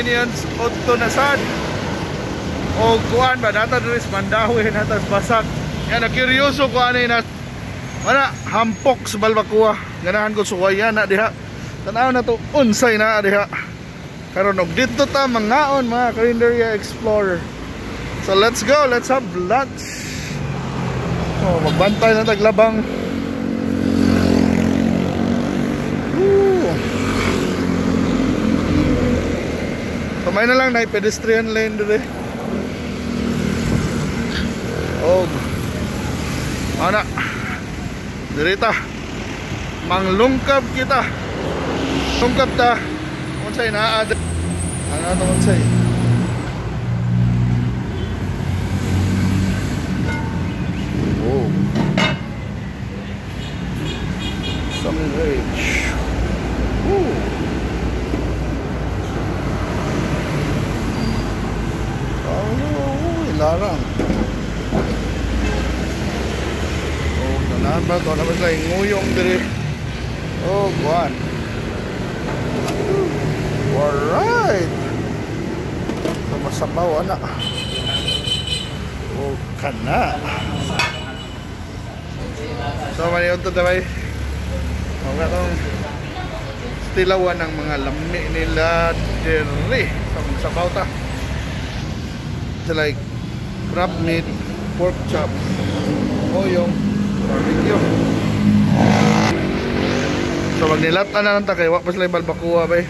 Minions udto na sad. O kuan ba nata diri sa Mandaue, nata sa Basak. Yan na curioso ko ani na wala hampok sa balbacoa. Ganahan ko suwayan na diha. Tan-aw na to unsay na diha. Karon og didto ta mangaon mga Karinderya Explorer. So let's go, let's have lunch. Oh, magbantay na taglabang. Woo. Kamay na lang na pedestrian lane dire. Oh. Ana. Dirita. Manglungkab kita. Lungkab ta. Unsay naa? Ano to unsay? Oh. Some rage. Woo. Oh, ilarang. Oh, tanan ba to? Naman sila nguyong diri. Oh, kuan. Alright. So, masabaw, ana. Oh, kana. So, maniod to dabay. Mga itong tilawan ng mga lami nila diri. So, magsabaw ta. It's like crab meat, pork chop, oyong, barbecue. So magnilatan na lang ta kay wa pa sila yung balbacoa bay.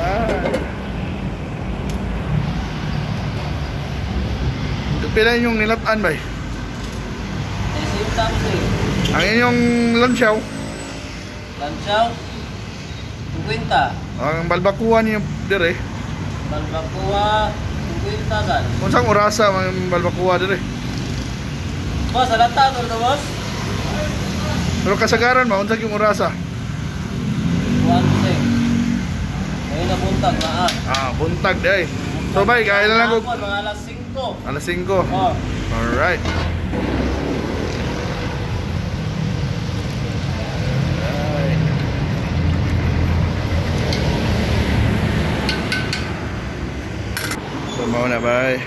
Alright. Pila yung nilatan bay? Ang inyong lansyaw? Lansyaw? 50. Ang balbacoa niyo dire? Balbacoa 50 gan. Unsang orasa ang balbacoa dire? Boss, alata to boss. Pero kasagaran ba unsa yung orasa? 1:00. Ngayon na buntag na ah. Ah, buntag day. So bay, kaya na lang og mga alas 5. Alas 5. Oh. Alright. So mao na bay.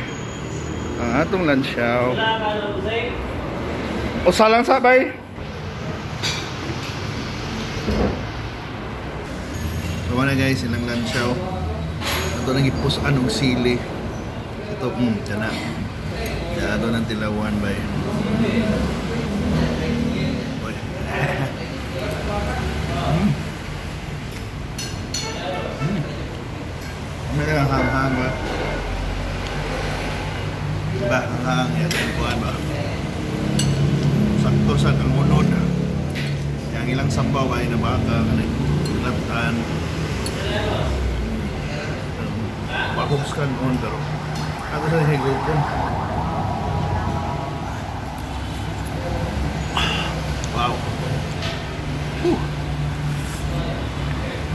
Ang atong lansyaw. Usa lang sa bay. So mao na guys ilang lansyaw. Ato nang ipus-an og sili. Ito kana. Kaya ato nang tilawan bay. Oy. May hanghang ba? Ba, hanghang yan. Kuhan ba? Sakto sa ang unod. Yang ilang sabaw ay nabaka, latan. Bagong scan on pero ako sa higupon. Wow. Whew.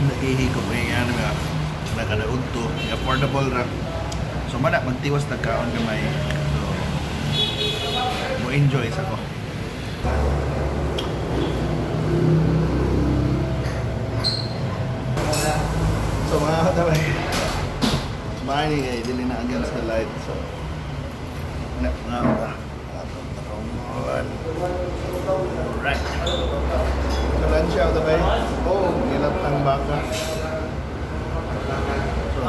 Nahihigop na yan mga nakadaod to. Affordable ra. So mana magtiwas nagkaon gamay. So mo enjoy sa ko. So mga katabay, mani kay dili na against the light. So na nga ba? Alright. So lunch out tabay. Oh, gilat ang baka. So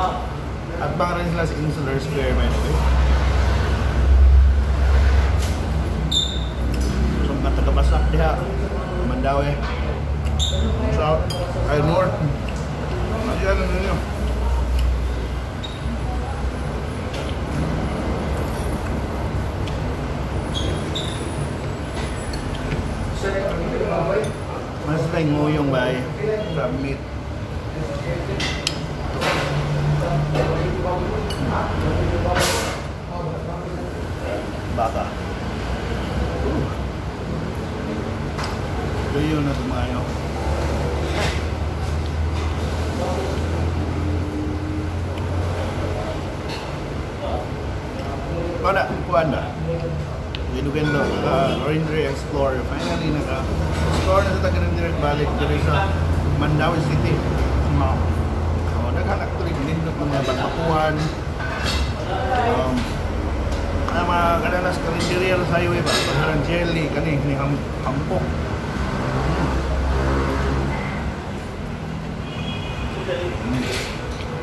at baka rin sila sa Insular Square by the way. So mga taga-Basak diha, Mandaue, South, ay North. Ayan na ninyo. Mas lang nguyong bay, crab meat. Baka. Tuyo na tumayo. Wala, kuan na. Gendo-gendo, Karinderya Explorer. Finally, naka-explore na sa taga-Karinderya balik diri sa Mandaue City. Oh, daghan actually na balbakuhan. Ang mga kanalas karinderya sa highway ba? Pagharang jelly, kani, ni hampok.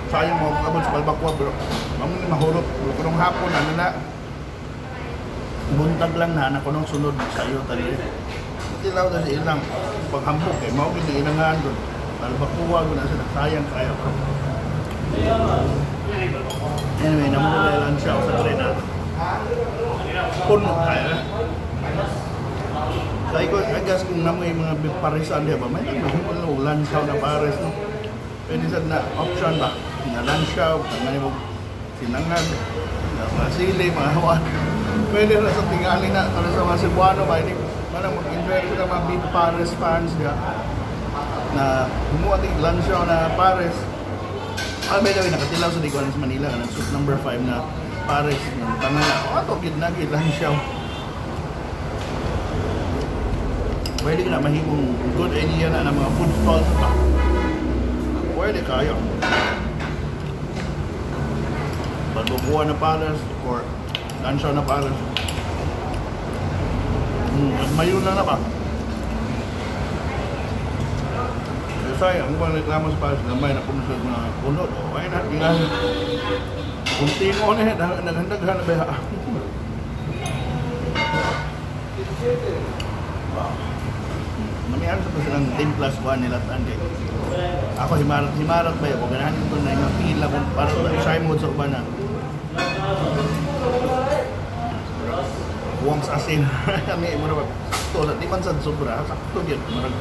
Sayang mo abot sa balbakwa bro. Mamo ni mahurot bro. Kunong hapon ano na buntag lang na na kunong sunod sa iyo tali. Tilaw na sa ilang paghampok eh mao gid ilangan doon. Balbakwa gud na sila, sayang kayo bro. Anyway, namulay lang siya sa tren na. Puno kayo. Sa ko, I guess kung namoy mga parisan diya ba, may nagmahimo na lansaw na pares, no? Pwede sad na option ba? Nga lansaw, nga mo sinangag, nga mga sili, mga hawan. Pwede na sa tingali na, para sa mga Cebuano ba, hindi, manang mag-enjoy sila mga beef pares fans diya. Na humuha ting lansaw na pares. Ah, by the way, nakatilaw sa Diguan sa Manila, kanang soup number 5 na pares. Ng tangan na, oh, ato, gid na, gid lansaw. Pwede ka na mahimong good idea na ng mga food stalls pa. Pwede kayo. Balbukuan na pares or lansaw na pares. Mayo na na ba? Kaya sayang, ang mga reklamo sa pares, gamay na kung sa mga puno. Okay na, tingnan. Kung tingo na, naghandaghan na ba? Wow. Namihan sa silang 10 plus 1 nila tandi. Ako himarat ba yun? Ganahan ko na yung pila kung para sa mo sa uban na. Huwag sa asin. Kami mura ba? Sakto, di man sad sobra, sakto gyud. Murag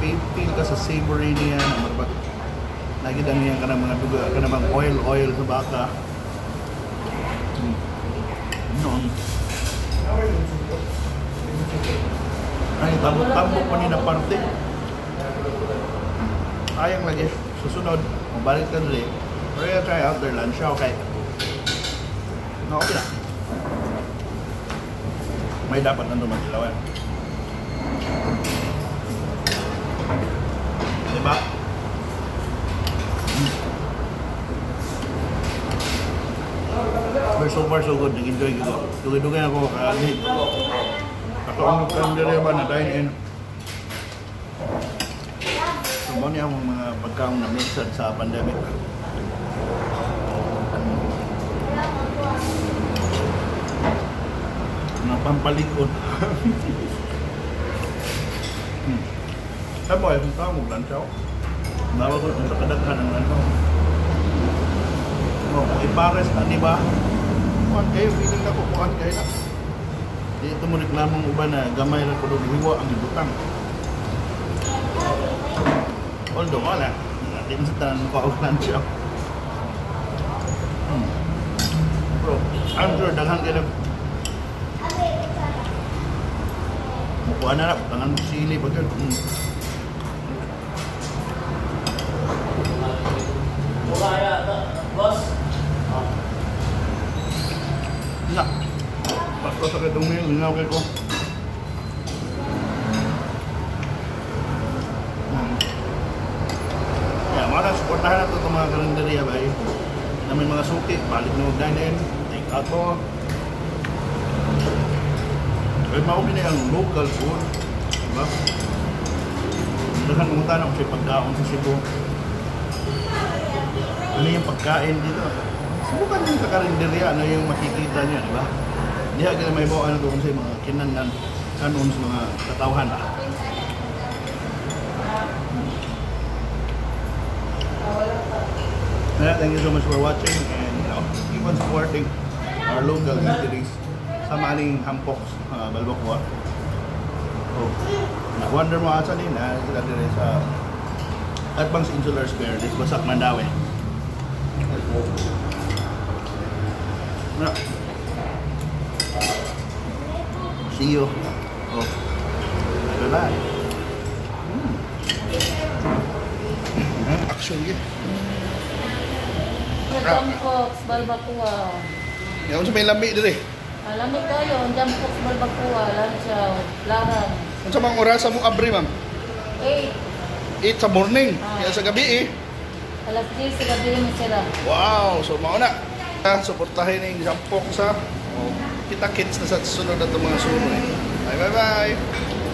feel ka sa savory niya, murag lagi dami yan kanang mga duga, kanang mga oil sa baka. Noon. Ay, tambok-tambok pa ni na parte. Ayang lagi. Susunod, mabalik ka dali. We're gonna try out their lunch. Okay. No, okay na. May dapat nandun magdilawan. Diba? But so far so good. Nag-enjoy ko. Dugay-dugay ako kakalit. Ako ang karinderya ba na dine in. So, mo niya ang mga pagkaon na mixed sa pandemic. Mga pampalikod. Sabi mo, itong tao mo, lansaw. Bawa ko sa kadaghan ang lansaw. No, kung ipares na, di ba? Kuhan kayo, feeling na ko, kuhan kayo na. Dito mo reklamong uban na gamay na kunog hiwa ang ibutang. Although, wala. Di mo sa tanan ko ang lansaw. Bro, I'm sure daghan kayo na mukuha na na, tangan mo sili pag yun. Boss. Na. Pasko sa katong meal, lingaw kayo ko. Yeah, mga supportahan na ito itong mga karinderya ba eh. Na may mga suki, balik na mag-dine in, take out mo. Kaya maumi na yung local food. Diba? Daghan mong tanong kasi pagkaon sa Cebu. Ano yung pagkain dito? Subukan din sa karinderya, ano yung makikita niya, di ba? Di agad may bawa na doon sa mga kinangan, kanon sa mga katawhan. Kaya, thank you so much for watching and you know, keep on supporting our local eateries sa maning Hampok, Balbacua. Oh, na-wonder mo asa din na sila dire sa Atbang sa Insular Square, this Basak Mandaue. Na. See you. Oh. Bye-bye. Action yun. Jampox, Balbacua. Yan sa may lami dire. Alam mo kayo, Jampox, Balbacua, Lansiaw, Laran. Unsa mang oras mo abri, ma'am? 8. 8 sa morning. Ah. Kaya sa gabi eh. Alas 10 sa gabi mo sila. Wow, so mao na. Suportahin ning Jampok sa oh, kita kits na sa sunod na itong mga suroy. Bye bye bye.